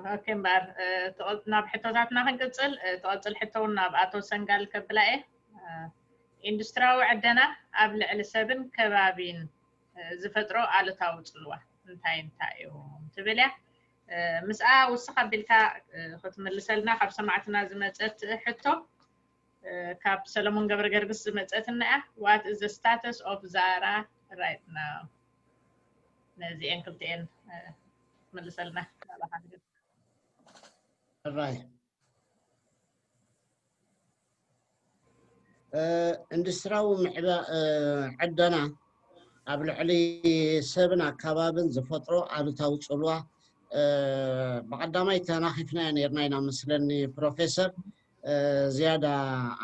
ኦኬ እምበኣር፣ እ፣ ትቕል-፣ ናብ ሕቶታትና ክንቅጽል፣ እ፣ ትቐጽል ሕቶ እውን ናብ ኣቶ ሰንጋል ከብላ እየ። እ፣ ኢንዱስትሪያዊ ዕደና ኣብ ልዕሊ ሰብን ከባቢን፣ እ፣ ዝፈጥሮ ኣሉታዊ ጽልዋ እንታይ እንታይ እዩ ትብል እያ። እ፣ ምስኣ ውስኽ ኣቢልካ፣ እ፣ ክትምልሰልና ካብ ሰማዕትና ዝመጸት ሕቶ፣ እ፣ ካብ ሰለሞን ገብረ ገርግስ ዝመጸትና እያ። What is the status of Zara right now? ነዚኤን ክልቲኤን፣ እ፣ ክትምልሰልና ናባኻ ንግድ። ሕራይ። እ፣ ኢንዱስትሪያዊ ምዕባ-፣ እ፣ ዕደና ኣብ ልዕሊ ሰብን ኣከባብን ዝፈጥሮ ኣሉታዊ ጽልዋ፣ እ፣ ብቐዳማይ ተናኺፍናዮ ነይርና ኢና መስለኒ ፕሮፌሰር። እ፣ ዝያዳ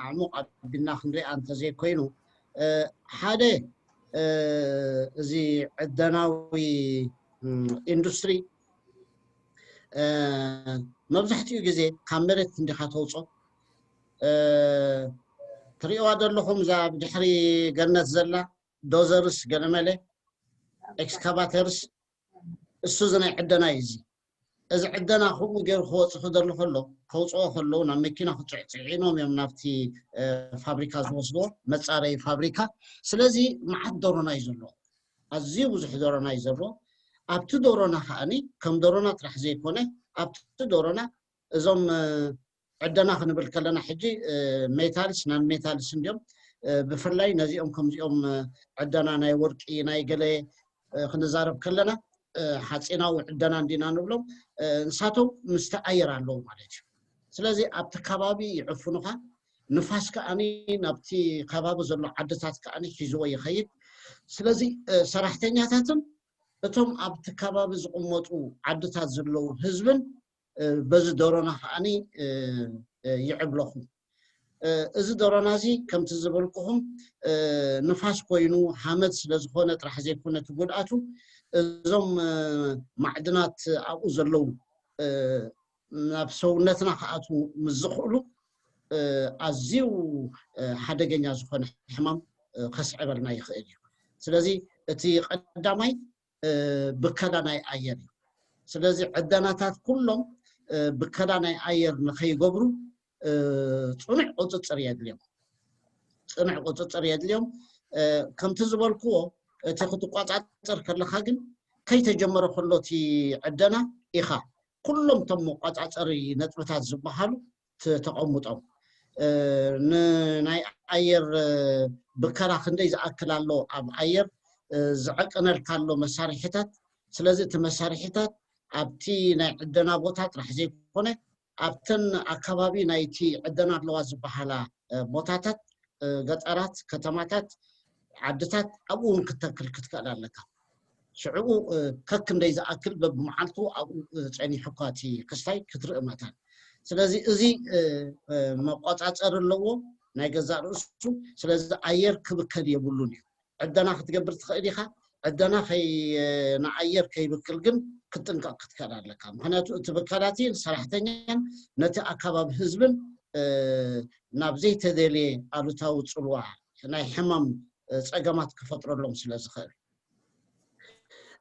ኣዕሙቕ ኣቢልና ክንሪኣ እንተዘይኮይኑ፣ እ፣ ሓደ፣ እ፣ እዚ ዕደናዊ፣ እም፣ ኢንዱስትሪ፣ እ፣ መብዛሕትኡ ግዜ ካብ መሬት እንዲኻ ተውፅኦ። እ፣ ትሪእዋ ዘለኹም እዛ ብድሕሪ ገነት ዘላ ዶዘርስ ገለመለ ኤክስካቫተርስ፣ እሱ እዚ ናይ ዕደና እዩ። እዚ እዚ ዕደና ከምኡ ገይሩ ክወፅ ክደሊ ከሎ፣ ከውፅኦ ከለዉ ናብ መኪና ክፅዕ-፣ ፅዒኖም እዮም ናብቲ፣ እ፣ ፋብሪካ ዝወስድዎ፣ መፃረይ ፋብሪካ። ስለዚ መዓት ዶሮና እዩ ዘለዎ፣ ኣዝዩ ብዙሕ ዶሮና እዩ ዘለዎ። ኣብቲ ዶሮና ከዓኒ ከም ዶሮና ጥራሕ ዘይኮነ፣ ኣብቲ ዶሮና እዞም፣ እ፣ ዕደና ክንብል ከለና ሕጂ፣ እ፣ ሜታልስ፣ ናን ሜታልስ እንዲዮም። እ፣ ብፍላይ ነዚኦም ከምዚኦም፣ እ፣ ዕደና ናይ ወርቂ፣ ናይ ገለ፣ እ፣ ክንዛረብ ከለና፣ እ፣ ሓፂናዊ ዕደና እንዲና ንብሎም፣ እ፣ ንሳቶም ምስቲ ኣየር ኣለዉ ማለት እዩ። ስለዚ ኣብቲ ከባቢ ይዕፍኑኻ፣ ንፋስ ከዓኒ ናብቲ ከባቢ ዘሎ ዓድታት ከዓኒ ሒዝዎ ይኸይድ። ስለዚ፣ እ፣ ሰራሕተኛታትን እቶም ኣብቲ ከባቢ ዝቕመጡ ዓድታት ዘለዉ ህዝብን፣ እ፣ በዚ ዶሮና ከዓኒ፣ እ፣ እ፣ ይዕብለኹም። እ፣ እዚ ዶሮና እዚ ከምቲ ዝበልኩኹም፣ እ፣ ንፋስ ኮይኑ ሃመድ ስለ ዝኾነ ጥራሕ ዘይኮነ እቲ ጉድኣቱ፣ እዞም፣ እ፣ ማዕድናት ኣብኡ ዘለዉ፣ እ፣ ናብ ሰውነትና ክኣትዉ ምስ ዝኽእሉ፣ እ፣ ኣዝዩ፣ እ፣ ሓደገኛ ዝኾነ ሕማም፣ እ፣ ከስዕበልና ይኽእል እዩ። ስለዚ እቲ ቀዳማይ፣ እ፣ ብከላ ናይ ኣየር እዩ። ስለዚ ዕደናታት ኩሎም፣ እ፣ ብከላ ናይ ኣየር ንኸይገብሩ፣ እ፣ ጽኑዕ ቁጽጽር የድልዮም። ጽኑዕ ቁጽጽር የድልዮም። እ፣ ከምቲ ዝበልክዎ፣ እቲ ክትቆጻጸር ከለኻ ግን ከይተጀመረ ከሎ እቲ ዕደና ኢኻ ኩሎም እቶም መቆጻጸሪ ነጥብታት ዝበሃሉ ት-፣ ተቐምጦም። እ፣ ንናይ ኣየር፣ እ፣ ብከላ ክንደይ ዝኣክል ኣሎ ኣብ ኣየር፣ እ፣ ዝዕቅነልካ ኣሎ መሳርሒታት። ስለዚ እቲ መሳርሒታት ኣብቲ ናይ ዕደና ቦታ ጥራሕ ዘይኮነ፣ ኣብተን ኣከባቢ ናይቲ ዕደና ኣለዋ ዝበሃላ፣ እ፣ ቦታታት፣ እ፣ ገጠራት፣ ከተማታት፣ ዓድታት፣ ኣብኡ እውን ክተክል ክትክእል ኣለካ። ሽዕኡ፣ እ፣ ከክንደይ ዝኣክል በብመዓልቱ ኣብኡ፣ እ፣ ጸኒሑ እኳ እቲ ክስታይ ክትርኢ መታን። ስለዚ እዚ፣ እ፣ እ፣ መቆጻጸሪ ኣለዎ ናይ ገዛእ ርእሱ። ስለዚ ኣየር ክብከል የብሉን እዩ። ዕደና ክትገብር ትኽእል ኢኻ። ዕደና ከይ-፣ ንኣየር ከይብክል ግን ክትጥንቀቕ ክትክእል ኣለካ። ምኽንያቱ እቲ ብከላቲ ሰራሕተኛን ነቲ ኣከባቢ ህዝብን፣ እ፣ ናብ ዘይተደልየ ኣሉታዊ ጽልዋ ናይ ሕማም፣ እ፣ ጸገማት ክፈጥረሎም ስለ ዝኽእል።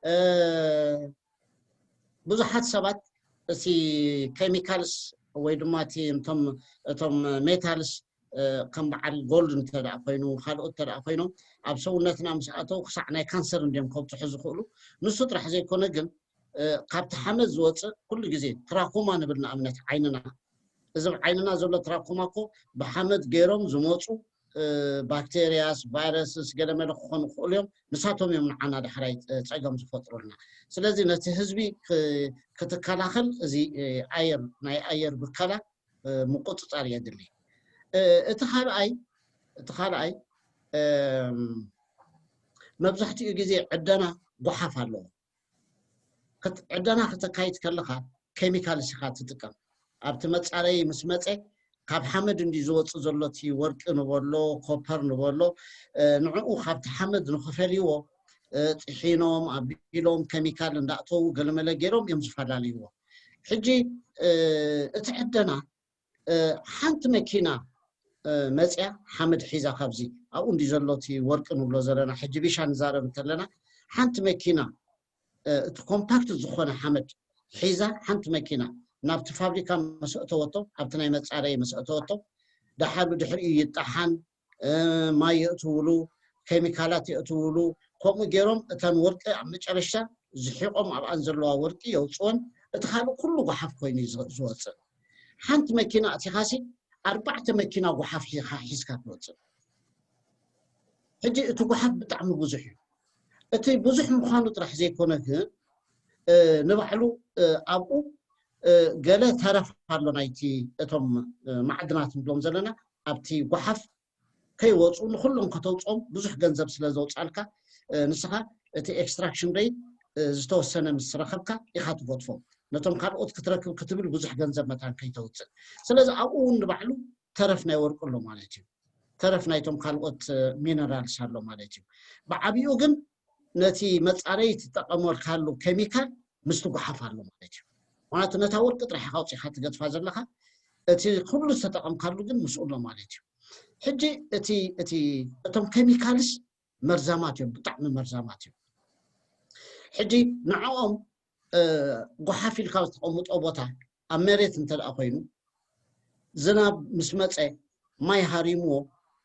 እ፣ ብዙሓት ሰባት እቲ ኬሚካልስ ወይ ድማ እቲ እቶም፣ እቶም ሜታልስ፣ እ፣ ከም በዓል ጎልድ እንተ ደኣ ኮይኑ፣ ካልኦት እንተ ደኣ ኮይኖም፣ ኣብ ሰውነትና ምስ ኣተው ክሳዕ ናይ ካንሰር እንድዮም ከብጽሑ ዝኽእሉ። ንሱ ጥራሕ ዘይኮነ ግን፣ እ፣ ካብቲ ሓመድ ዝወጽእ ኩሉ ግዜ ትራኮማ ንብል፣ ንኣብነት ዓይንና፣ እዚ ኣብ ዓይንና ዘሎ ትራኮማ እኮ ብሓመድ ገይሮም ዝመጹ፣ እ፣ ባክቴርያስ፣ ቫይረስስ፣ ገለመለ ክኾኑ ይኽእሉ እዮም። ንሳቶም እዮም ንዓና ዳሕራይ፣ እ፣ ጸገም ዝፈጥሩልና። ስለዚ ነቲ ህዝቢ ክ-፣ ክትከላኸል እዚ፣ እ፣ ኣየር፣ ናይ ኣየር ብከላ፣ እ፣ ምቁጽጻር የድሊ። እ፣ እቲ ካልኣይ፣ እቲ ካልኣይ፣ እም፣ መብዛሕትኡ ግዜ ዕደና ጓሓፍ ኣለዎ። ክት-፣ ዕደና ክተካይድ ከለኻ ኬሚካልስ ኢኻ ትጥቀም። ኣብቲ መጻረዪ ምስ መጸ፣ ካብ ሓመድ እንዲ ዝወጽእ ዘሎ እቲ ወርቂ ንበሎ፣ ኮፐር ንበሎ፣ እ፣ ንዕኡ ካብቲ ሓመድ ንኽፈልይዎ፣ እ፣ ጥሒኖም፣ ኣቢሎም፣ ኬሚካል እንዳእተዉ ገለመለ ገይሮም እዮም ዝፈላልይዎ። ሕጂ፣ እ፣ እቲ ዕደና፣ እ፣ ሓንቲ መኪና፣ እ፣ መጽያ ሓመድ ሒዛ ካብዚ፣ ኣብኡ እንዲ ዘሎ እቲ ወርቂ ንብሎ ዘለና፣ ሕጂ ቢሻ ንዛረብ እንተለና፣ ሓንቲ መኪና፣ እ፣ እቲ ኮምፓክት ዝኾነ ሓመድ ሒዛ ሓንቲ መኪና ናብቲ ፋብሪካ መሰእተወቶ ኣብቲ ናይ መፃረይ መሰእተወቶ ደሓር ብድሕሪኡ ይጣሓን፣ ማይ የእትውሉ፣ ኬሚካላት የእትውሉ። ከምኡ ገይሮም እተን ወርቂ ኣብ መጨረሽታ ዝሒቆም ኣብኣን ዘለዋ ወርቂ የውፅወን። እቲ ካልእ ኩሉ ጓሓፍ ኮይኑ ዝወፅእ። ሓንቲ መኪና ኣቲኻሲ ኣርባዕተ መኪና ጓሓፍ ሒዝካ ትወፅእ። ሕጂ እቲ ጓሓፍ ብጣዕሚ ብዙሕ እዩ። እቲ ብዙሕ ምዃኑ ጥራሕ ዘይኮነ ግን ንባዕሉ ኣብኡ ገለ ተረፍ ኣሎ ናይቲ እቶም ማዕድናት ንብሎም ዘለና ኣብቲ ጓሓፍ ከይወፁ ንኩሎም ከተውፅኦም ብዙሕ ገንዘብ ስለ ዘውፃልካ ንስኻ እቲ extraction rate ዝተወሰነ ምስ ረኸብካ ኢኻ ትገድፎ። ነቶም ካልኦት ክትረክብ ክትብል ብዙሕ ገንዘብ መታን ከይተውፅእ። ስለዚ ኣብኡ እውን ንባዕሉ ተረፍ ናይ ወርቂ ኣሎ ማለት እዩ። ተረፍ ናይቶም ካልኦት ሚነራልስ ኣሎ ማለት እዩ። ብዓብኡ ግን ነቲ መፃረይ ትጠቀመልካሉ ኬሚካል ምስቲ ጓሓፍ ኣሎ ማለት እዩ። ምክንያቱ ነታ ወርቂ ጥራሕ ኢኻ ኣውፂኻ ትገድፋ ዘለኻ፣ እቲ ኩሉ ዝተጠቀምካሉ ግን ምስኡ ኣሎ ማለት እዩ። ሕጂ እቲ እቲ እቶም ኬሚካልስ መርዛማት እዮም፣ ብጣዕሚ መርዛማት እዮም። ሕጂ ንዕኦም ጎሓፍ ኢልካ ዝተቐምጦ ቦታ ኣብ መሬት እንተ ደኣ ኮይኑ ዝናብ ምስ መፀ ማይ ሃሪምዎ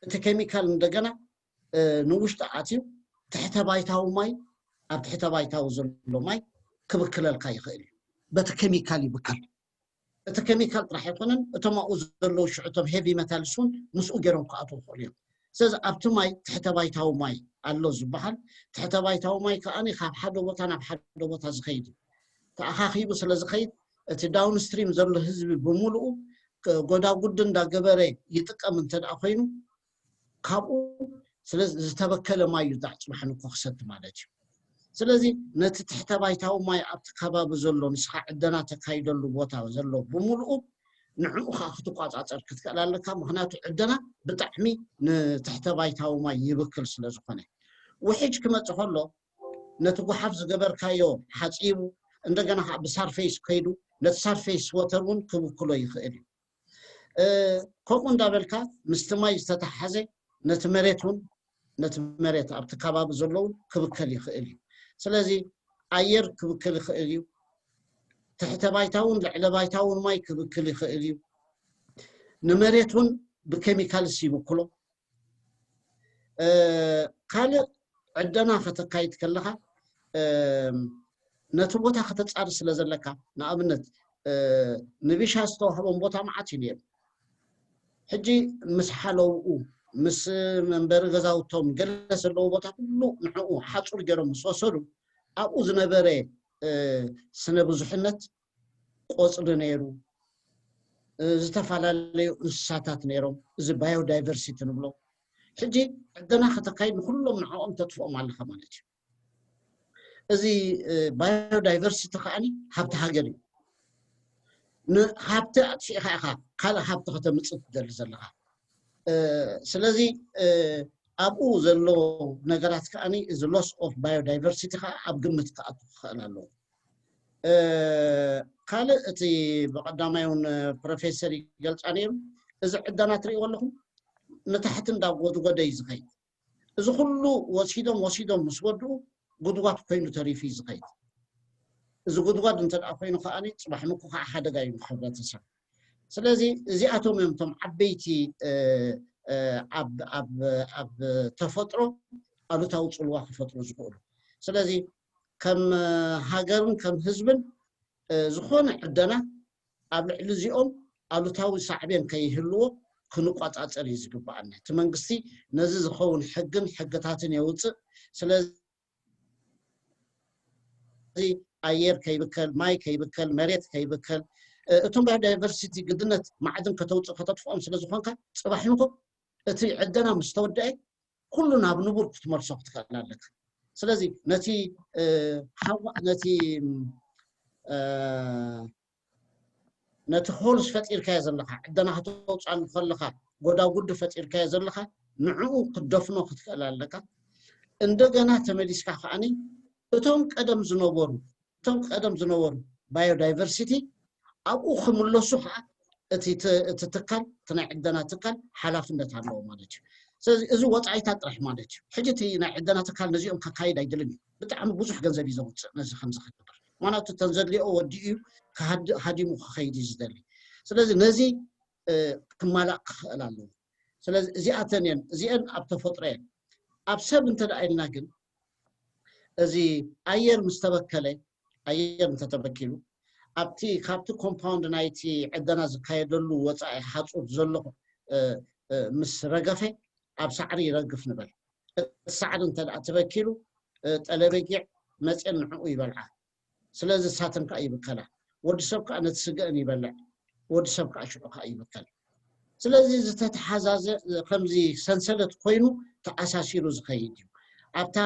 እቲ ኬሚካል እንደገና ንውሽጢ ኣትዩ ትሕተ ባይታዊ ማይ ኣብ ትሕተ ባይታዊ ዘሎ ማይ ክብክለልካ ይኽእል እዩ። በቲ ኬሚካል ይብከል። እቲ ኬሚካል ጥራሕ ኣይኮነን፣ እቶም ኣብኡ ዘለዉ ሽዑ እቶም ሄቪ መታልስ እውን ምስኡ ገይሮም ክኣትዉ ይኽእሉ እዮም። ስለዚ ኣብቲ ማይ ትሕተ ባይታዊ ማይ ኣሎ ዝበሃል። ትሕተ ባይታዊ ማይ ከኣ ካብ ሓደ ቦታ ናብ ሓደ ቦታ ዝኸይድ እዩ። ተኣኻኺቡ ስለ ዝኸይድ እቲ ዳውንስትሪም ዘሎ ህዝቢ ብምሉኡ ጎዳጉዲ እንዳገበረ ይጥቀም እንተ ደኣ ኮይኑ ካብኡ ስለዚ ዝተበከለ ማይ እዩ ዳዕ ፅባሕ ንኮ ክሰቲ ማለት እዩ። ስለዚ ነቲ ትሕተ ባይታዊ ማይ ኣብቲ ከባቢ ዘሎ ንስኻ ዕደና ተካይደሉ ቦታ ዘሎ ብምልኡ ንዕኡ ከዓ ክትቋፃፀር ክትክእል ኣለካ። ምክንያቱ ዕደና ብጣዕሚ ንትሕተ ባይታዊ ማይ ይብክል ስለ ዝኾነ ውሕጅ ክመፅእ ከሎ ነቲ ጓሓፍ ዝገበርካዮ ሓፂቡ እንደገና ከዓ ብሳርፌስ ከይዱ ነቲ ሳርፌስ ወተር እውን ክብክሎ ይኽእል እዩ። ከምኡ እንዳበልካ ምስቲ ማይ ዝተተሓዘ ነቲ መሬት እውን ነቲ መሬት ኣብቲ ከባቢ ዘለውን ክብከል ይኽእል እዩ። ስለዚ ኣየር ክብከል ይኽእል እዩ። ትሕተ ባይታ እውን ልዕለ ባይታ እውን ማይ ክብክል ይኽእል እዩ። ንመሬት እውን ብኬሚካልስ ይብክሎ። ካልእ ዕደና ከተካይድ ከለኻ ነቲ ቦታ ከተፃሪ ስለ ዘለካ ንኣብነት ንቢሻ ዝተዋህቦም ቦታ መዓት እዩ ነይሩ። ሕጂ ምስ ሓለውኡ ምስ መንበሪ ገዛውቶም ገለ ዘለዎ ቦታ ኩሉ ንዕኡ ሓፁር ገይሮም ምስ ወሰዱ ኣብኡ ዝነበረ ስነ ብዙሕነት ቆፅሊ ነይሩ፣ ዝተፈላለዩ እንስሳታት ነይሮም፣ እዚ ባዮዳይቨርሲቲ ንብሎ። ሕጂ ዕደና ከተካይድ ንኩሎም ንዕኦም ተጥፍኦም ኣለካ ማለት እዩ። እዚ ባዮዳይቨርሲቲ ከዓኒ ሃብቲ ሃገር እዩ። ንሃብቲ ኣጥፊእካ ኢኻ ካልእ ሃብቲ ከተምፅእ ትደሊ ዘለካ። ስለዚ ኣብኡ ዘሎ ነገራት ከዓኒ እዚ ሎስ ኦፍ ባዮዳይቨርሲቲ ከዓ ኣብ ግምት ክኣቱ ክኽእል ኣለዎ። ካልእ እቲ ብቐዳማይ እውን ፕሮፌሰር ይገልፃ ነይሩ፣ እዚ ዕደና ትርእይዎ ኣለኹም ንታሕቲ እንዳጎድጎደ እዩ ዝኸይድ። እዚ ኩሉ ወሲዶም ወሲዶም ምስ ወድኡ ጉድጓድ ኮይኑ ተሪፉ እዩ ዝኸይድ። እዚ ጉድጓድ እንተ ደኣ ኮይኑ ከዓኒ ፅባሕ ንኩ ከዓ ሓደጋ እዩ ንሕብረተሰብ። ስለዚ እዚኣቶም እዮም እቶም ዓበይቲ ኣብ ተፈጥሮ ኣሉታዊ ፅልዋ ክፈጥሩ ዝኽእሉ። ስለዚ ከም ሃገርን ከም ህዝብን ዝኾነ ዕደና ኣብ ልዕሊ እዚኦም ኣሉታዊ ሳዕቤን ከይህልዎ ክንቆፃፀር እዩ ዝግበኣና። እቲ መንግስቲ ነዚ ዝኸውን ሕግን ሕግታትን የውፅእ። ስለዚ ኣየር ከይብከል፣ ማይ ከይብከል፣ መሬት ከይብከል፣ እቶም ባዮዳይቨርሲቲ ግድነት ማዕድን ከተውፅእ ከተጥፍኦም ስለ ዝኾንካ ፅባሕ ንኮ እቲ ዕደና ምስ ተወደአ ኩሉ ናብ ንቡር ክትመልሶ ክትክእል ኣለካ። ስለዚ ነቲ ሓዋ ነቲ ነቲ ሆልስ ፈጢርካዮ ዘለካ ዕደና ከተውፅኣሉ ከለካ ጎዳጉዲ ፈጢርካዮ ዘለካ ንዕኡ ክትደፍኖ ክትክእል ኣለካ። እንደገና ተመሊስካ ከዓኒ እቶም ቀደም ዝነበሩ እቶም ቀደም ዝነበሩ ባዮዳይቨርሲቲ ኣብኡ ክምለሱ ከዓ እቲ ትካል እቲ ናይ ዕደና ትካል ሓላፍነት ኣለዎ ማለት እዩ። ስለዚ እዚ ወፃኢታት ጥራሕ ማለት እዩ። ሕጂ እቲ ናይ ዕደና ትካል ነዚኦም ከካይድ ኣይድልን እዩ። ብጣዕሚ ብዙሕ ገንዘብ እዩ ዘውፅእ ነዚ ከምዚ ክገብር። ምክንያቱ እተን ዘድልዮ ወዲኡ እዩ፣ ሃዲሙ ክኸይድ እዩ ዝደሊ። ስለዚ ነዚ ክማላእ ክኽእል ኣለዎ። ስለዚ እዚኣተን እየን፣ እዚአን ኣብ ተፈጥሮ እየን። ኣብ ሰብ እንተ ኢልና ግን፣ እዚ ኣየር ምስ ተበከለ፣ ኣየር እንተተበኪሉ፣ ኣብቲ ካብቲ ኮምፓውንድ ናይቲ ዕደና ዝካየደሉ ወፃኢ ሓፁር ዘሎ ምስ ረገፈ፣ ኣብ ሳዕሪ ይረግፍ ንበል። እቲ ሳዕሪ እንተ ተበኪሉ፣ ጠለበጊዕ መፅየን ንዕኡ ይበልዓ። ስለዚ እሳተን ከዓ ይብከላ። ወዲ ሰብ ከዓ ነቲ ስገአን ይበልዕ። ወዲ ሰብ ከዓ ሽዑ ከዓ ይብከል። ስለዚ ዝተተሓዛዘ፣ ከምዚ ሰንሰለት ኮይኑ ተኣሳሲሩ ዝኸይድ እዩ። ኣብታ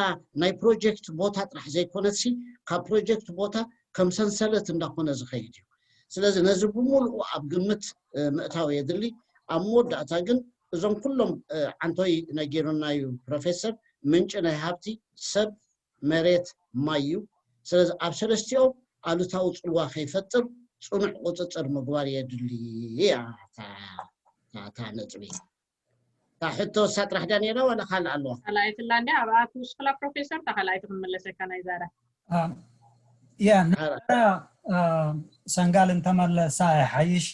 ናይ ፕሮጀክት ቦታ ጥራሕ ዘይኮነትሲ፣ ካብ ፕሮጀክት ቦታ ከም ሰንሰለት እንዳኾነ ዝኸይድ እዩ። ስለዚ ነዚ ብምሉኡ ኣብ ግምት ምእታው የድሊ። ኣብ መወዳእታ ግን እዞም ኩሎም ዓንቶይ ነጊሩና እዩ ፕሮፌሰር፣ ምንጪ ናይ ሃብቲ ሰብ፣ መሬት፣ ማይ እዩ። ስለዚ ኣብ ሰለስቲኦም ኣሉታዊ ፅልዋ ከይፈጥር ፅኑዕ ቁፅፅር ምግባር የድሊ እያ እታ ነጥቢ። እታ ሕቶ እሳ ጥራሕ ድያ ነይራ ዋላ ካልእ ኣለዋ? ካልኣይቲ ላንድያ ኣብኣ ትውስኽላ ፕሮፌሰር፣ እታ ካልኣይቲ ክንመለሰካ ናይ ዛራ። ያ ንዛራ ሰንጋል እንተመለሳ ይሓይሽ።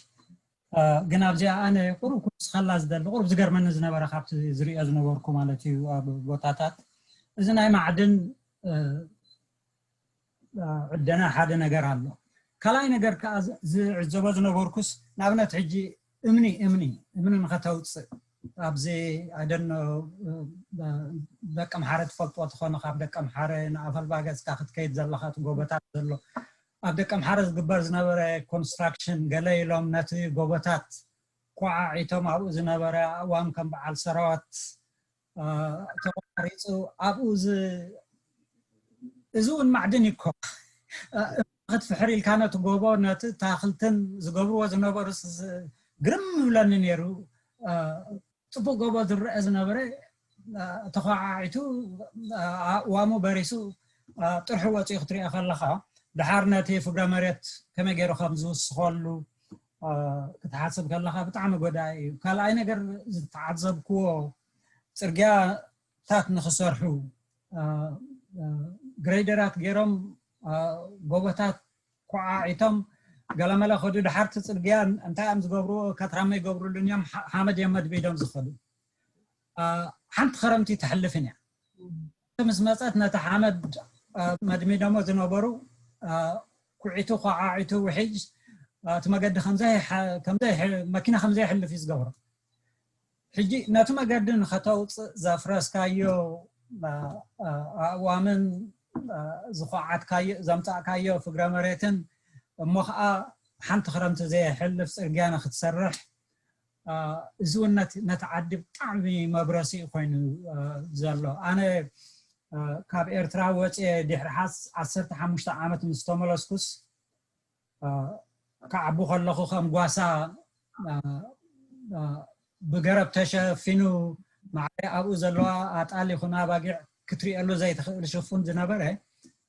ግን ኣብዚኣ ኣነ ቁሩብ ክውስኸላ ዝደሊ፣ ቁሩብ ዝገርመኒ ዝነበረ ካብቲ ዝሪኦ ዝነበርኩ ማለት እዩ ኣብ ቦታታት፣ እዚ ናይ ማዕድን ዕደና ሓደ ነገር ኣሎ። ካልኣይ ነገር ከዓ ዝዕዘቦ ዝነበርኩስ፣ ንኣብነት ሕጂ እምኒ እምኒ እምኒ ንኸተውፅእ ኣብዚ ኣደኖ ደቂ ምሓረ ትፈልጥዎ ትኾኑ፣ ካብ ደቂ ምሓረ ንኣፈልባ ገፅካ ክትከይድ ዘለኻ እቲ ጎቦታት ዘሎ ኣብ ደቂ ምሓረ ዝግበር ዝነበረ ኮንስትራክሽን፣ ገለ ኢሎም ነቲ ጎቦታት ኮዓዒቶም ኣብኡ ዝነበረ ኣእዋም ከም በዓል ሰራዋት ተቆራሪፁ ኣብኡ እዚ እውን ማዕድን ይኮ ክትፍሕር ኢልካ ነቲ ጎቦ ነቲ ታክልትን ዝገብርዎ ዝነበሩ ግርም ይብለኒ ነይሩ። ፅቡቅ ጎቦ ዝረአ ዝነበረ ተኳዓዒቱ ኣእዋሙ በሪሱ ጥርሑ ወፂኡ ክትሪኦ ከለካ ድሓር ነቲ ፍግረ መሬት ከመይ ገይሩ ከም ዝውስኸሉ ክትሓስብ ከለካ ብጣዕሚ ጎዳኢ እዩ። ካልኣይ ነገር ዝተዓዘብክዎ ፅርግያታት ንክሰርሑ ግሬደራት ገይሮም ጎቦታት ኮዓዒቶም ገለመለ ከዱ ድሓርቲ ፅርግያ እንታይ እዮም ዝገብርዎ? ከትራመ ይገብሩሉን እዮም። ሓመድ እዮም መድቢዶም ዝኸዱ። ሓንቲ ክረምቲ ትሕልፍን እያ። ምስ መፀት ነቲ ሓመድ መድሚዶሞ ዝነበሩ ኩዒቱ ኮዓዒቱ ውሒጅ እቲ መገዲ መኪና ከምዘይሕልፍ እዩ ዝገብሮ። ሕጂ ነቲ መገዲ ንኸተውፅእ ዘፍረስካዮ ኣእዋምን ዝኮዓትካዮ ዘምፃእካዮ ፍግረ መሬትን እሞ ከዓ ሓንቲ ክረምቲ ዘየሕልፍ ፅርግያ ንክትሰርሕ እዚ እውን ነቲ ዓዲ ብጣዕሚ መብረሲ ኮይኑ ዘሎ። ኣነ ካብ ኤርትራ ወፅየ ድሕሪ ሓስ ዓሰርተ ሓሙሽተ ዓመት ምስ ተመለስኩስ ክዓቢ ከለኹ ከም ጓሳ ብገረብ ተሸፊኑ ማዕረ ኣብኡ ዘለዋ ኣጣል ይኹን ኣባጊዕ ክትሪእሉ ዘይትኽእል ሽፉን ዝነበረ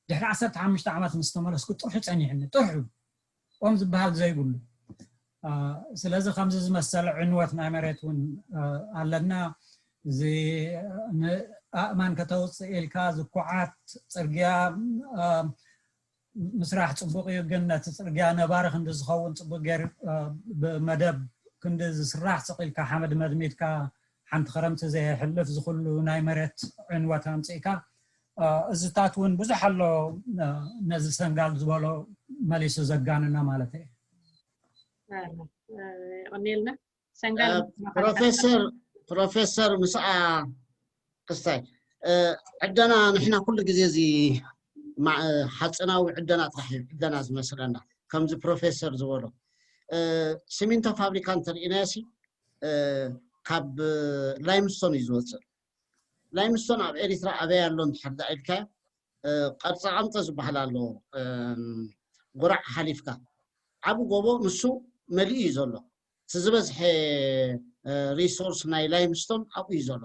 ድሕሪ ዓሰርተ ሓሙሽተ ዓመት ምስ ተመለስኩ ጥርሑ ፀኒሕኒ ጥርሑ ኦም ዝበሃል ዘይብሉ። ስለዚ ከምዚ ዝመሰለ ዕንወት ናይ መሬት እውን ኣለና። እዚ ንኣእማን ከተውፅእ ኢልካ ዝኩዓት ፅርግያ ምስራሕ ፅቡቅ እዩ፣ ግን ነቲ ፅርግያ ነባሪ ክንዲ ዝኸውን ፅቡቅ ገይር ብመደብ ክንዲ ዝስራሕ ስቕ ኢልካ ሓመድ መድሚድካ ሓንቲ ክረምቲ ዘየሕልፍ ዝኩሉ ናይ መሬት ዕንወት ኣምፅእካ እዚታት እውን ብዙሕ ኣሎ። ነዚ ሰንጋል ዝበሎ መሊሱ ዘጋንና ማለት እዩ። የቐንየልና። ሰንጋል ፕሮፌሰር ፕሮፌሰር ምስኣ ክስታይ ዕደና ንሕና ኩሉ ግዜ እዚ ሓፂናዊ ዕደና ጥራሕ እዩ ዕደና ዝመስለና። ከምዚ ፕሮፌሰር ዝበሎ ሲሚንቶ ፋብሪካ እንተርኢናዮ ሲ ካብ ላይምስቶን እዩ ዝወፅእ። ላይምስቶን ኣብ ኤሪትራ ኣበይ ኣሎ እንድሕር ዳ ኢልካዮ ቅርፃ ቅምፀ ዝበሃል ኣሎ ጉራዕ ሓሊፍካ ዓቢ ጎቦ ንሱ መሊኡ እዩ ዘሎ። እቲ ዝበዝሐ ሪሶርስ ናይ ላይምስቶን ኣብኡ እዩ ዘሎ።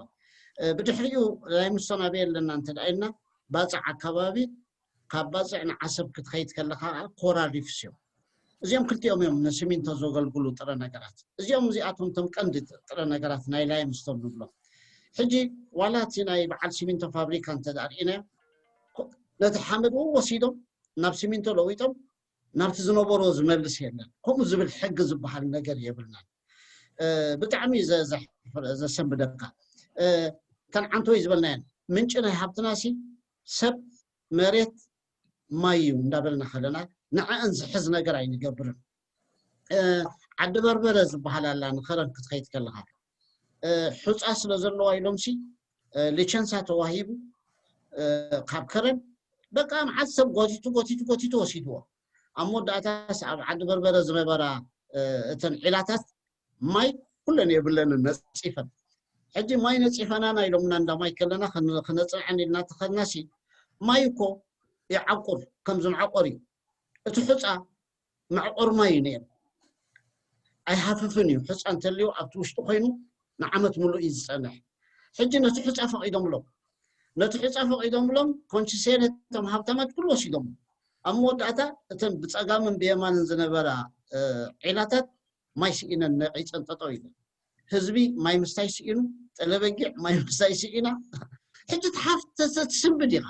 ብድሕሪኡ ላይምስቶን ኣበይ ኣለና እንተ ኢልና ባፅዕ ኣከባቢ ካብ ባፅዕ ንዓሰብ ክትኸይድ ከለካ ኮራል ሪፍስ እዮም። እዚኦም ክልቲኦም እዮም ንሲሚንቶ ዘገልግሉ ጥረ ነገራት። እዚኦም እዚኣቶም እቶም ቀንዲ ጥረ ነገራት ናይ ላይምስቶን ንብሎም። ሕጂ ዋላ እቲ ናይ በዓል ሲሚንቶ ፋብሪካ እንተ ርኢናዮ ነቲ ሓመድ እውን ወሲዶም ናብ ሲሚንቶ ለዊጦም ናብቲ ዝነበሮ ዝመልስ የለን። ከምኡ ዝብል ሕጊ ዝበሃል ነገር የብልናን። ብጣዕሚ ዘሰንብደካ። ተን ዓንተወይ ዝበልናየን ምንጪ ናይ ሃብትና ሲ ሰብ፣ መሬት፣ ማይ እዩ እንዳበልና ከለና ንዕአን ዝሕዝ ነገር ኣይንገብርን። ዓዲ በርበረ ዝበሃል ኣላ፣ ንኸረን ክትኸይድ ከለኻ ሑፃ ስለ ዘለዋ ኢሎም ሲ ሊቸንሳ ተዋሂቡ ካብ ከረን በቃ መዓት ሰብ ጎቲቱ ጎቲቱ ጎቲቱ ወሲድዎ። ኣብ መወዳእታስ ኣብ ዓዲ በርበረ ዝነበራ እተን ዒላታት ማይ ኩለን የብለንን፣ ነፂፈን። ሕጂ ማይ ነፂፈናና ኢሎምና እንዳ ማይ ከለና ክነፅንዐን ኢልና ተኸድና ሲ ማይ እኮ ይዓቁር፣ ከምዚ መዕቆር እዩ። እቲ ሑፃ መዕቆር ማይ እዩ ነይሩ። ኣይሃፍፍን እዩ። ሑፃ እንተልዩ ኣብቲ ውሽጢ ኮይኑ ንዓመት ሙሉእ እዩ ዝፀንሕ። ሕጂ ነቲ ሑፃ ፈቒዶምሎም፣ ነቲ ሑፃ ፈቒዶምሎም ኮንሲሴነቶም ሃብታማት ኩሉ ወሲዶም። ኣብ መወዳእታ እተን ብፀጋምን ብየማንን ዝነበራ ዒላታት ማይ ስኢነን ነቒፀን ጠጠው ኢለን። ህዝቢ ማይ ምስታይ ስኢኑ፣ ጠለበጊዕ ማይ ምስታይ ስኢና። ሕጂ ተሓፍተሰ ትስንብድ ኢኻ።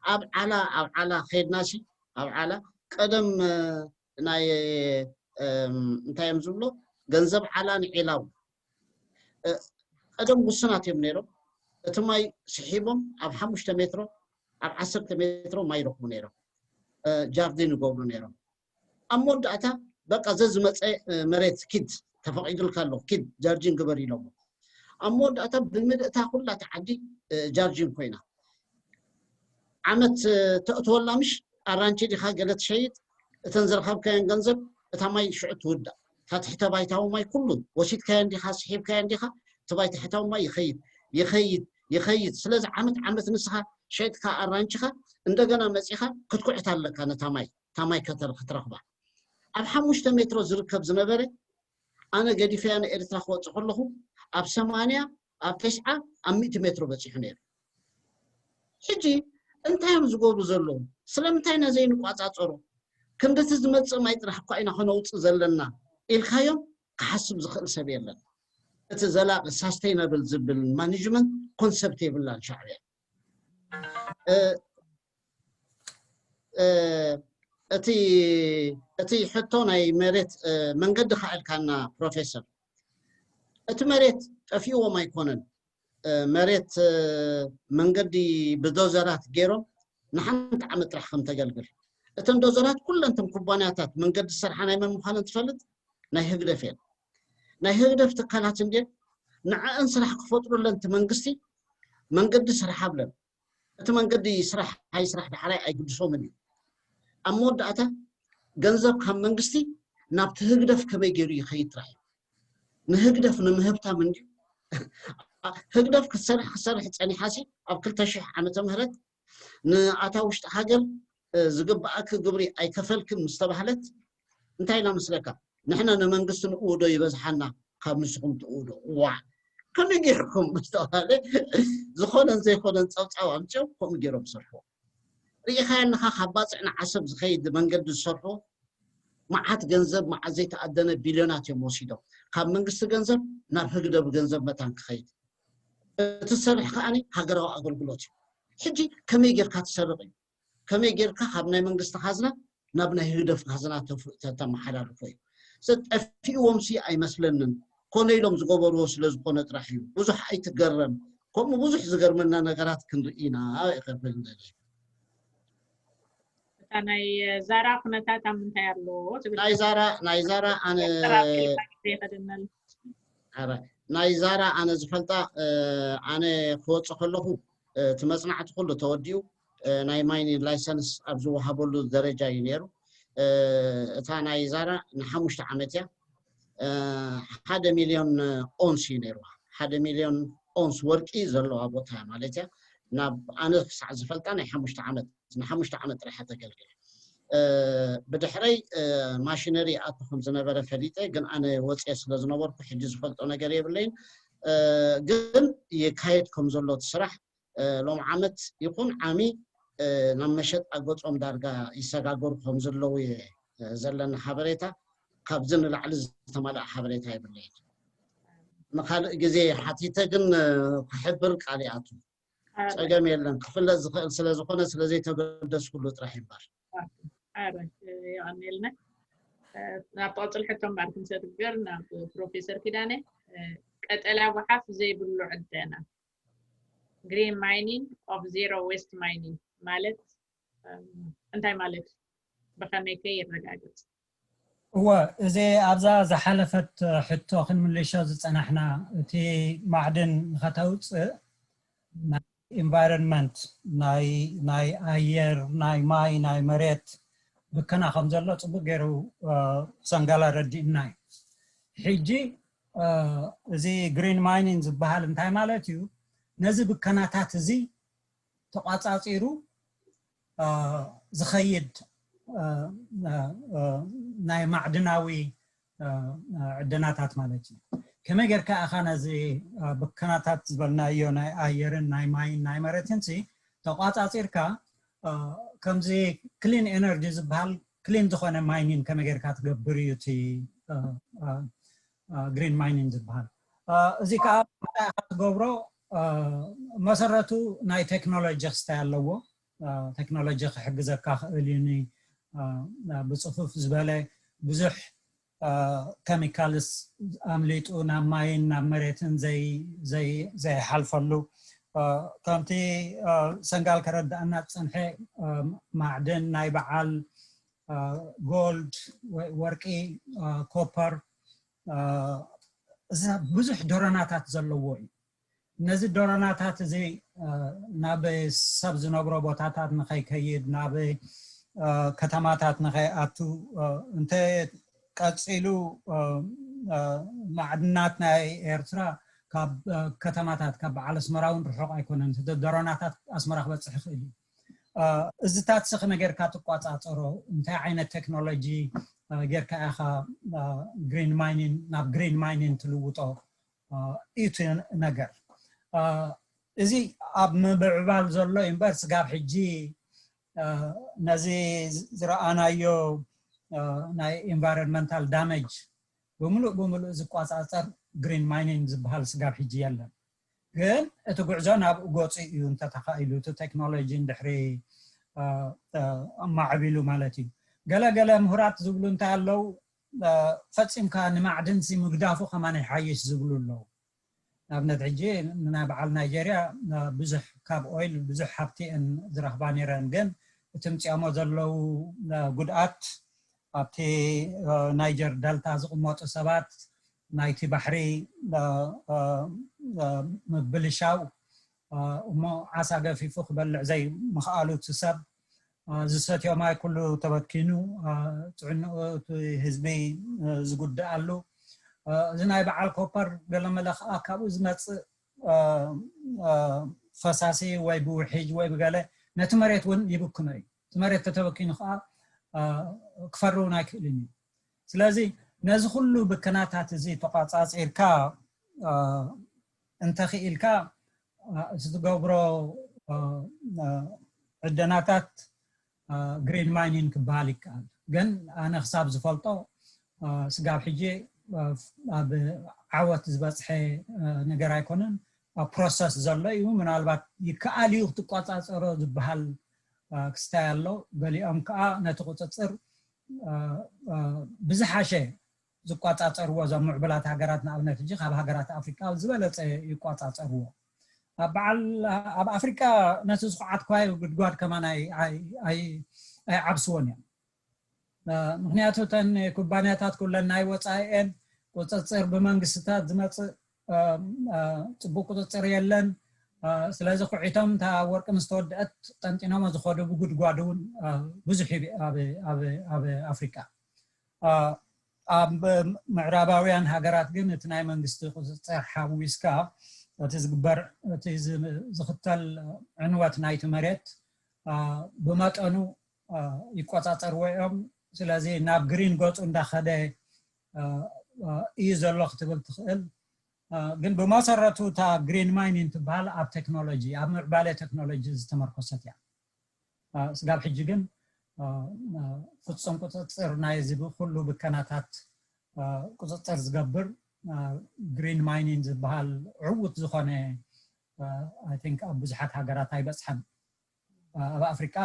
ኣብ ዓላ ኣብ ዓላ ከይድናሲ ኣብ ዓላ ቀደም ናይ እንታይ እዮም ዝብሎ፣ ገንዘብ ዓላ ንዒላው ቀደም ውሱናት እዮም ነይሮም። እቲ ማይ ስሒቦም ኣብ ሓሙሽተ ሜትሮ ኣብ ዓሰርተ ሜትሮ ማይ ይረኽቡ ነይሮም። ጃርዲን ይገብሩ ነይሮም። ኣብ መወዳእታ በቃ ዘዝመፀ መሬት ኪድ ተፈቒዱልካ ኣሎ፣ ኪድ ጃርጂን ግበር ኢሎሞ። ኣብ መወዳእታ ብምልእታ ኩላ እቲ ዓዲ ጃርጂን ኮይና። ዓመት ተእትወላ ምሽ ኣራንቺ ዲኻ ገለ ትሸይጥ፣ እተን ዝረኸብካየን ገንዘብ እታ ማይ ሽዑ ትውዳእ። እታ ትሕተ ባይታዊ ማይ ኩሉ ወሲድካየን ዲኻ፣ ስሒብካየን ዲኻ፣ እቲ ባይ ታሕታዊ ማይ ይኸይድ ይኸይድ ይኸይድ። ስለዚ ዓመት ዓመት ንስኻ ሸይጥካ ኣራንቺኻ እንደገና መፂኻ ክትኩዕት ኣለካ ነታ ማይ። ታማይ ከተር ክትረኽባ። ኣብ ሓሙሽተ ሜትሮ ዝርከብ ዝነበረ ኣነ ገዲፈያ ንኤርትራ ክወፅእ ከለኹ ኣብ ሰማንያ ኣብ ተስዓ ኣብ ሚእቲ ሜትሮ በፂሑ ነይሩ። ሕጂ እንታይ እዮም ዝገብሩ ዘለዉ? ስለምንታይ ኢና ዘይንቋፃፀሮ? ክንድቲ ዝመፅእ ማይ ጥራሕ እኳ ኢና ከነውፅእ ዘለና ኢልካዮም ክሓስብ ዝኽእል ሰብ የለን። እቲ ዘላቂ ሳስተይናብል ዝብል ማኔጅመንት ኮንሰፕት የብላን ሻዕብያ። እቲ እቲ ሕቶ ናይ መሬት መንገዲ ከዕልካና ፕሮፌሰር፣ እቲ መሬት ጠፊእዎም ኣይኮነን። መሬት መንገዲ ብዶዘራት ገይሮም ንሓንቲ ዓመት ጥራሕ ከም ተገልግል። እተን ዶዘራት ኩለን እተን ኩባንያታት መንገዲ ዝሰርሓ ናይ መን ምዃነን ትፈልጥ? ናይ ህግደፍ እየን። ናይ ህግደፍ ትካላት እንድየን። ንዐአን ስራሕ ክፈጥሩለን እቲ መንግስቲ መንገዲ ስራሕ ኣብለን። እቲ መንገዲ ስራሕ ኣይስራሕ ዳሕራይ ኣይግድሶምን እዩ። ኣብ መወዳእታ ገንዘብ ካብ መንግስቲ ናብቲ ህግደፍ ከመይ ገይሩ ይኸይድ ጥራሕ እዩ። ንህግደፍ ንምህብታም እንድዩ። ህግደፍ ክትሰርሕ ክትሰርሕ ፀኒሓሲ ኣብ ክልተ ሽሕ ዓመተ ምህረት ንኣታ ውሽጢ ሃገር ዝግብኣኪ ግብሪ ኣይከፈልክን ምስ ተባህለት እንታይ ኢላ መስለካ? ንሕና ንመንግስቲ ንእውዶ ይበዝሓና ካብ ንስኹም ትእውዶ። ዋዕ! ከመይ ገይርኩም ምስ ተባህለ ዝኾነን ዘይኮነን ፀብፃብ ኣምፅኦም ከምኡ ገይሮም ዝሰርሕዎ። ርኢኻያ ኣለኻ? ካብ ባፅዕ ንዓሰብ ዝኸይድ መንገዲ ዝሰርሑ መዓት ገንዘብ መዓት ዘይተኣደነ ቢልዮናት እዮም ወሲዶም። ካብ መንግስቲ ገንዘብ ናብ ህግደፍ ገንዘብ መታን ክኸይድ። እቲ ዝሰርሕ ከዓኒ ሃገራዊ ኣገልግሎት እዩ። ሕጂ ከመይ ጌርካ ትሰርቕ እዩ? ከመይ ጌርካ ካብ ናይ መንግስቲ ካዝና ናብ ናይ ህግደፍ ካዝና ተፍ- ተ- ተመሓላልፎ እዩ? ጠፊእዎም ሲ ኣይመስለንን። ኮነ ኢሎም ዝገበርዎ ስለ ዝኾነ ጥራሕ እዩ። ብዙሕ ኣይትገረም። ከምኡ ብዙሕ ዝገርመና ነገራት ክንርኢ ኢና። ይቐበል እንደለ እታ ናይ ዛራ ኩነታት ኣብ ምንታይ ኣሎ ትብል? ናይ ዛራ ናይ ዛራ ኣነ ጥራፍ ኢልካ ግዜ ይኸደናል። ኧረ፣ ናይ ዛራ ኣነ ዝፈልጣ፣ ኣነ ክወፅእ ከለኹ እቲ መፅናዕቲ ኩሉ ተወዲኡ ናይ ማይኒንግ ላይሰንስ ኣብ ዝወሃበሉ ደረጃ እዩ ነይሩ። እታ ናይ ዛራ ንሓሙሽተ ዓመት እያ። ሓደ ሚልዮን ኦንስ እዩ ነይርዋ። ሓደ ሚልዮን ኦንስ ወርቂ ዘለዋ ቦታ ማለት እያ። ናብ ኣነ ክሳዕ ዝፈልጣ ናይ ሓሙሽተ ዓመት ንሓሙሽተ ዓመት ጥራሕ ተገልግል። ብድሕረይ ማሽነሪ ኣቱ ከም ዝነበረ ፈሊጠ፣ ግን ኣነ ወፅየ ስለ ዝነበርኩ ሕጂ ዝፈልጦ ነገር የብለይን። ግን ይካየድ ከም ዘሎ እቲ ስራሕ ሎም ዓመት ይኹን ዓሚ ናብ መሸጣ ገፆም ዳርጋ ይሰጋገሩ ከም ዘለዉ እየ ዘለና ሓበሬታ። ካብዚ ንላዕሊ ዝተመልኣ ሓበሬታ የብለይን። ንካልእ ግዜ ሓቲተ ግን ክሕብር ቃል ይኣቱ። ፀገም የለን፣ ክፍለጥ ዝኽእል ስለ ዝኾነ ስለ ዘይተገደስኩሉ ጥራሕ ይምበር። የቐንየልና። ናብ ትቐፅል ሕቶ እምበር ክንሰግር ናብ ፕሮፌሰር ኪዳነ። ቀጠልያ ጓሓፍ ዘይብሉ ዕደና፣ green mining of zero waste mining ማለት እንታይ ማለት እዩ? ብኸመይ ከ ይረጋገፅ? እወ፣ እዚ ኣብዛ ዝሓለፈት ሕቶ ክንምልሾ ዝፀናሕና፣ እቲ ማዕድን ንኸተውፅእ ናይ ኢንቫይሮንመንት፣ ናይ ኣየር፣ ናይ ማይ፣ ናይ መሬት ብከና ከም ዘሎ ፅቡቅ ገይሩ ሰንጋል ኣረዲእና እዩ። ሕጂ እዚ ግሪን ማይኒንግ ዝበሃል እንታይ ማለት እዩ? ነዚ ብከናታት እዚ ተቋፃፂሩ ዝኸይድ ናይ ማዕድናዊ ዕደናታት ማለት እዩ። ከመይ ጌርካ ኢኻ ነዚ ብከናታት ዝበልናዮ ናይ ኣየርን ናይ ማይን ናይ መሬትን ተቋፃፂርካ ከምዚ ክሊን ኤነርጂ ዝበሃል ክሊን ዝኾነ ማይኒንግ ከመይ ጌርካ ትገብር እዩ እቲ ግሪን ማይኒንግ ዝበሃል። እዚ ከዓ እንታይ ኢኻ ትገብሮ? መሰረቱ ናይ ቴክኖሎጂ ክስታይ ኣለዎ። ቴክኖሎጂ ክሕግዘካ ክእል እዩ። ብፅፉፍ ዝበለ ብዙሕ ኬሚካልስ ኣምሊጡ ናብ ማይን ናብ መሬትን ዘይሓልፈሉ፣ ከምቲ ሰንጋል ከረዳእና ዝፀንሐ ማዕድን ናይ በዓል ጎልድ፣ ወርቂ፣ ኮፐር፣ ብዙሕ ዶረናታት ዘለዎ እዩ። ነዚ ዶረናታት እዚ ናብ ሰብ ዝነብሮ ቦታታት ንኸይከይድ፣ ናብ ከተማታት ንኸይኣቱ፣ እንተ ቀፂሉ ማዕድናት ናይ ኤርትራ ካብ ከተማታት፣ ካብ በዓል ኣስመራ እውን ርሑቕ ኣይኮነን። እቲ ዶረናታት ኣስመራ ክበፅሕ ይኽእል እዩ። እዚታት ሲ ከመይ ጌርካ ትቋፃፀሮ? እንታይ ዓይነት ቴክኖሎጂ ጌርካ ኢኻ ግሪን ማይኒንግ ናብ ግሪን ማይኒንግ ትልውጦ? እዩ እቲ ነገር። እዚ ኣብ ምምዕባል ዘሎ እዩ እምበር ስጋብ ሕጂ ነዚ ዝረኣናዮ ናይ ኢንቫይሮንመንታል ዳሜጅ ብምሉእ ብምሉእ ዝቋፃፀር ግሪን ማይኒንግ ዝበሃል ስጋብ ሕጂ የለን። ግን እቲ ጉዕዞ ናብኡ ገፁ እዩ እንተተኻኢሉ፣ እቲ ቴክኖሎጂ እንድሕሪ ኣማዕቢሉ ማለት እዩ። ገለገለ ምሁራት ዝብሉ እንታይ ኣለዉ? ፈፂምካ ንማዕድንሲ ምግዳፉ ከማን ይሓይሽ ዝብሉ ኣለዉ። ንኣብነት ሕጂ ናይ በዓል ናይጀርያ ብዙሕ ካብ ኦይል ብዙሕ ሃብቲ እየን ዝረኽባ ነይረን፣ ግን እቲ ምፅኦሞ ዘለዉ ጉድኣት ኣብቲ ናይጀር ደልታ ዝቕመጡ ሰባት ናይቲ ባሕሪ ምብልሻው እሞ ዓሳ ገፊፉ ክበልዕ ዘይምኽኣሉ እቲ ሰብ ዝሰትዮ ማይ ኩሉ ተበትኪኑ፣ ጥዕንኡ እቲ ህዝቢ ዝጉድኣሉ፣ እዚ ናይ በዓል ኮፐር ገለመለ ከዓ ካብኡ ዝመፅእ ፈሳሲ ወይ ብውሒጅ ወይ ብገለ ነቲ መሬት እውን ይብክኖ እዩ። እቲ መሬት ተተበኪኑ ከዓ ክፈሪ እውን ኣይክእልን እዩ። ስለዚ ነዚ ኩሉ ብክናታት እዚ ተቋፃፂርካ እንተኽኢልካ እቲ ትገብሮ ዕደናታት ግሪን ማይኒንግ ክበሃል ይከኣል። ግን ኣነ ክሳብ ዝፈልጦ ስጋብ ሕጂ ኣብ ዓወት ዝበፅሐ ነገር ኣይኮነን። ኣብ ፕሮሰስ ዘሎ እዩ። ምናልባት ይከኣል እዩ ክትቋፃፀሮ ዝበሃል ክስታይ ኣሎ። ገሊኦም ከዓ ነቲ ቁፅፅር ብዝሓሸ ዝቋፃፀርዎ እዞም ምዕቡላት ሃገራት ንኣብነት ሕጂ ካብ ሃገራት ኣፍሪቃ ዝበለፀ ይቋፃፀርዎ። ኣብ በዓል ኣብ ኣፍሪቃ ነቲ ዝኹዓት ኳይ ጉድጓድ ከማን ኣይዓብስዎን እዮም። ምክንያቱ እተን ኩባንያታት ኩለን ናይ ወፃኢ እየን። ቁፅፅር ብመንግስትታት ዝመፅእ ፅቡቅ ቁፅፅር የለን። ስለዚ ኩዒቶም እታ ወርቂ ምስ ተወደአት ጠንጢኖሞ ዝኸዱ ብጉድጓድ እውን ብዙሕ እዩ ኣብ ኣፍሪቃ። ኣብ ምዕራባውያን ሃገራት ግን እቲ ናይ መንግስቲ ቁፅፅር ሓዊስካ እቲ ዝግበር እቲ ዝኽተል ዕንወት ናይቲ መሬት ብመጠኑ ይቆፃፀርዎ እዮም። ስለዚ ናብ ግሪን ገፁ እንዳኸደ እዩ ዘሎ ክትብል ትኽእል። ግን ብመሰረቱ እታ ግሪን ማይኒንግ ትበሃል ኣብ ቴክኖሎጂ ኣብ ምዕባለ ቴክኖሎጂ ዝተመርኮሰት እያ። ስጋብ ሕጂ ግን ፍፁም ቁፅፅር ናይዚ ኩሉ ብከናታት ቁፅፅር ዝገብር ግሪን ማይኒንግ ዝበሃል ዕዉት ዝኾነ I think ኣብ ብዙሓት ሃገራት ኣይበፅሐን። ኣብ ኣፍሪቃ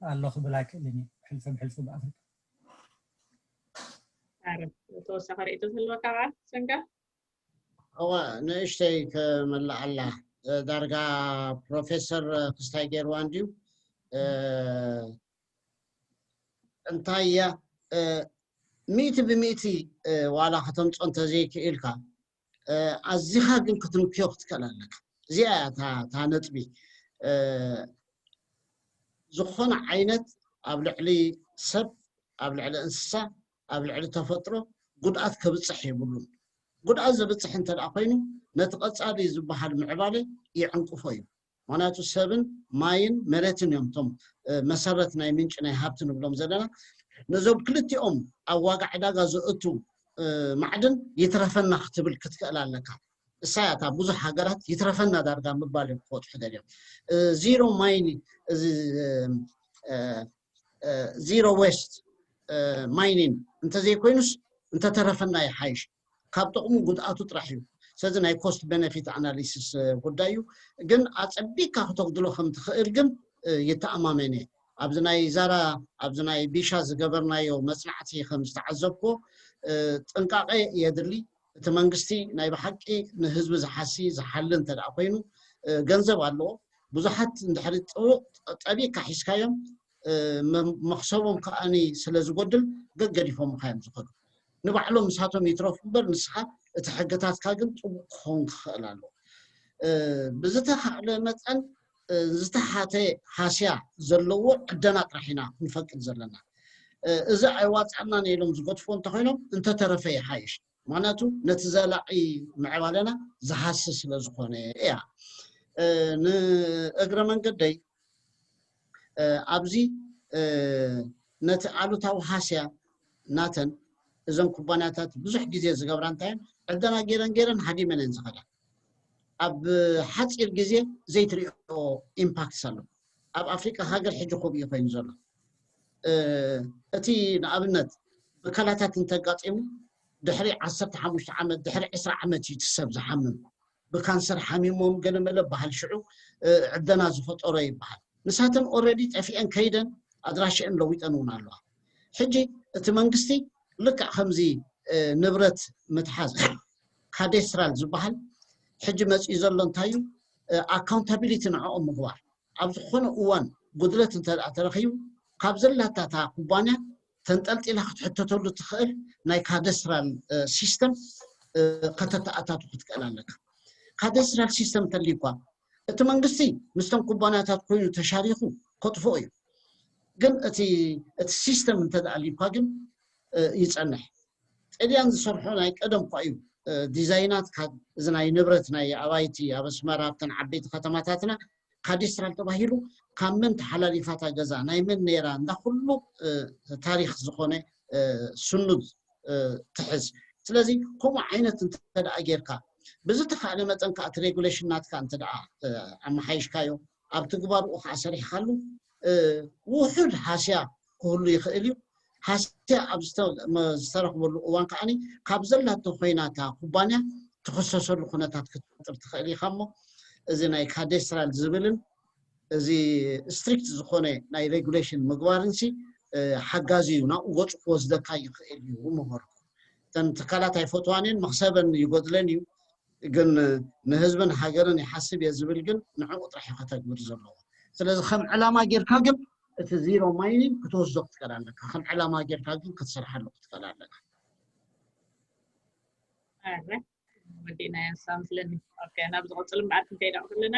ኣሎ ክብል ኣይክእልን እዩ። ሰልፊ ሕልፉ ብኣፍሪካ። ኣረ ተወሳኺ ርእይቶ ዘለወካ በዓል ሰንጋ? እወ፣ ንእሽተይ ከመልኣላ። ዳርጋ ፕሮፌሰር ክስታይ ገይርዋ እንድዩ። እንታይ እያ፣ ሚእቲ ብሚእቲ ዋላ ከተምፅኦ እንተዘይክኢልካ፣ ኣዚኻ ግን ክትንክዮ ክትክእል ኣለካ። እዚኣ እያ እታ ነጥቢ። ዝኾነ ዓይነት ኣብ ልዕሊ ሰብ፣ ኣብ ልዕሊ እንስሳ፣ ኣብ ልዕሊ ተፈጥሮ ጉድኣት ከብፅሕ የብሉን። ጉድኣት ዘብፅሕ እንተ ደኣ ኮይኑ፣ ነቲ ቀፃሊ ዝበሃል ምዕባለ ይዕንቅፎ እዩ። ምክንያቱ ሰብን ማይን መሬትን እዮም እቶም መሰረት ናይ ምንጪ ናይ ሃብቲ ንብሎም ዘለና። ነዞም ክልቲኦም ኣብ ዋጋ ዕዳጋ ዘእቱ ማዕድን ይትረፈና ክትብል ክትክእል ኣለካ። እሳ እያ እታ ብዙሕ ሃገራት ይትረፈና ዳርጋ ምባል እዮም ክወፅሑ ደልዮም። ዚሮ ማይን ዚሮ ዌስት ማይኒን እንተዘይኮይኑስ እንተተረፈና ይሓይሽ። ካብ ጥቕሙ ጉድኣቱ ጥራሕ እዩ። ስለዚ ናይ ኮስት ቤነፊት ኣናሊሲስ ጉዳይ እዩ። ግን ኣፀቢቅካ ክተጉድሎ ከም ትኽእል ግን ይተኣማመን እየ። ኣብዚ ናይ ዛራ ኣብዚ ናይ ቢሻ ዝገበርናዮ መፅናዕቲ ከም ዝተዓዘብኩዎ ጥንቃቐ የድሊ። እቲ መንግስቲ ናይ ብሓቂ ንህዝቢ ዝሓሲ ዝሓሊ እንተ ደኣ ኮይኑ ገንዘብ ኣለዎ። ብዙሓት እንድሕሪ ጥቡቕ ጠቢቕካ ሒዝካዮም መኽሰቦም ከዓኒ ስለ ዝጎድል ገገዲፎምካ እዮም ዝኸዱ። ንባዕሎም ንሳቶም ይትረፉ እምበር ንስኻ እቲ ሕግታትካ ግን ጥቡቕ ክኸውን ክኽእል ኣለዎ። ብዝተኻእለ መጠን ዝተሓተ ሃስያ ዘለዎ ዕደና ጥራሕ ኢና ክንፈቅድ ዘለና። እዚ ኣይዋፃናን ኢሎም ዝገድፎ እንተኮይኖም እንተተረፈ ይሓይሽ። ምክንያቱ ነቲ ዘላቒ ምዕባለና ዝሃሲ ስለ ዝኾነ እያ። ንእግረ መንገደይ ኣብዚ ነቲ ኣሉታዊ ሃስያ ናተን እዘን ኩባንያታት ብዙሕ ግዜ ዝገብራ እንታይ ዕደና ገይረን ገይረን ሃዲመን እየን ዝኸዳ። ኣብ ሓፂር ግዜ ዘይትሪኦ ኢምፓክት ኣሎ። ኣብ ኣፍሪቃ ሃገር ሕጂ ከምኡ እዩ ኮይኑ ዘሎ። እቲ ንኣብነት ብከላታት እንተጋጢሙ ድሕሪ ዓሰርተ ሓሙሽተ ዓመት ድሕሪ ዕስራ ዓመት እዩ እቲ ሰብ ዝሓምም። ብካንሰር ሓሚሞም ገለመለ በሃል ሽዑ ዕደና ዝፈጠሮ ይበሃል። ንሳተን ኦረዲ ጠፊአን ከይደን ኣድራሽአን ለዊጠን እውን ኣለዋ። ሕጂ እቲ መንግስቲ ልክዕ ከምዚ ንብረት ምትሓዝ ካዴስትራል ዝበሃል ሕጂ መፅኡ ዘሎ እንታይ እዩ? ኣካውንታቢሊቲ ንዕኦም ምግባር። ኣብ ዝኾነ እዋን ጉድለት እንተ ተረኺቡ ካብ ዘላታ እታ ኩባንያ ተንጠልጢላ ክትሕተተሉ ትኽእል ናይ ካደስትራል ሲስተም ከተተኣታቱ ክትክእል ኣለካ። ካደስትራል ሲስተም እንተልዩ እኳ እቲ መንግስቲ ምስቶም ኩባንያታት ኮይኑ ተሻሪኹ ከጥፍኦ እዩ። ግን እቲ እቲ ሲስተም እንተ ደኣ ኣልዩካ ግን ይጸንሕ። ጥልያን ዝሰርሖ ናይ ቀደም እኳ እዩ። ዲዛይናት ካብ እዚ ናይ ንብረት ናይ ኣባይቲ ኣብ ኣስመራ ኣብተን ዓበይቲ ከተማታትና ካዲስትራል ተባሂሉ ካብ መን ተሓላሊፋታ ገዛ ናይ መን ነይራ እንዳ ኩሉ ታሪክ ዝኾነ ስኑድ ትሕዝ። ስለዚ ከምኡ ዓይነት እንተ ደኣ ጌርካ ብዝተኻእለ መጠን ከዓ እቲ ሬጉሌሽን ናትካ እንተ ደኣ ኣመሓይሽካዮ ኣብ ትግባርኡ ከዓ ሰሪሕካሉ ውሑድ ሃስያ ክህሉ ይኽእል እዩ። ሃስያ ኣብ ዝተረኽበሉ እዋን ከዓ ካብ ዘላቶ ኮይና እታ ኩባንያ ትኽሰሰሉ ኩነታት ክትፈጥር ትኽእል ኢኻ እሞ እዚ ናይ ካዴስትራል ዝብልን እዚ ስትሪክት ዝኾነ ናይ ሬጉሌሽን ምግባርን ሲ ሓጋዚ እዩ። ናብኡ ገፁ ክወስደካ ይኽእል እዩ ምበልኩ። እተን ትካላት ኣይፈትዋን እየን፣ መኽሰበን ይጎድለን እዩ። ግን ንህዝብን ሃገርን ይሓስብ እየ ዝብል ግን ንዕኡ ጥራሕ እዩ ከተግብር ዘለዎ። ስለዚ ከም ዕላማ ጌርካ ግን እቲ ዚሮ ማይኒንግ ክትወስዶ ክትክእል ኣለካ። ከም ዕላማ ጌርካ ግን ክትሰርሓሉ ክትክእል ኣለካ። ወዲእና ያሳ ምስለኒ ናብ ዝቐፅል እምበኣር ክንከይዳ ከለና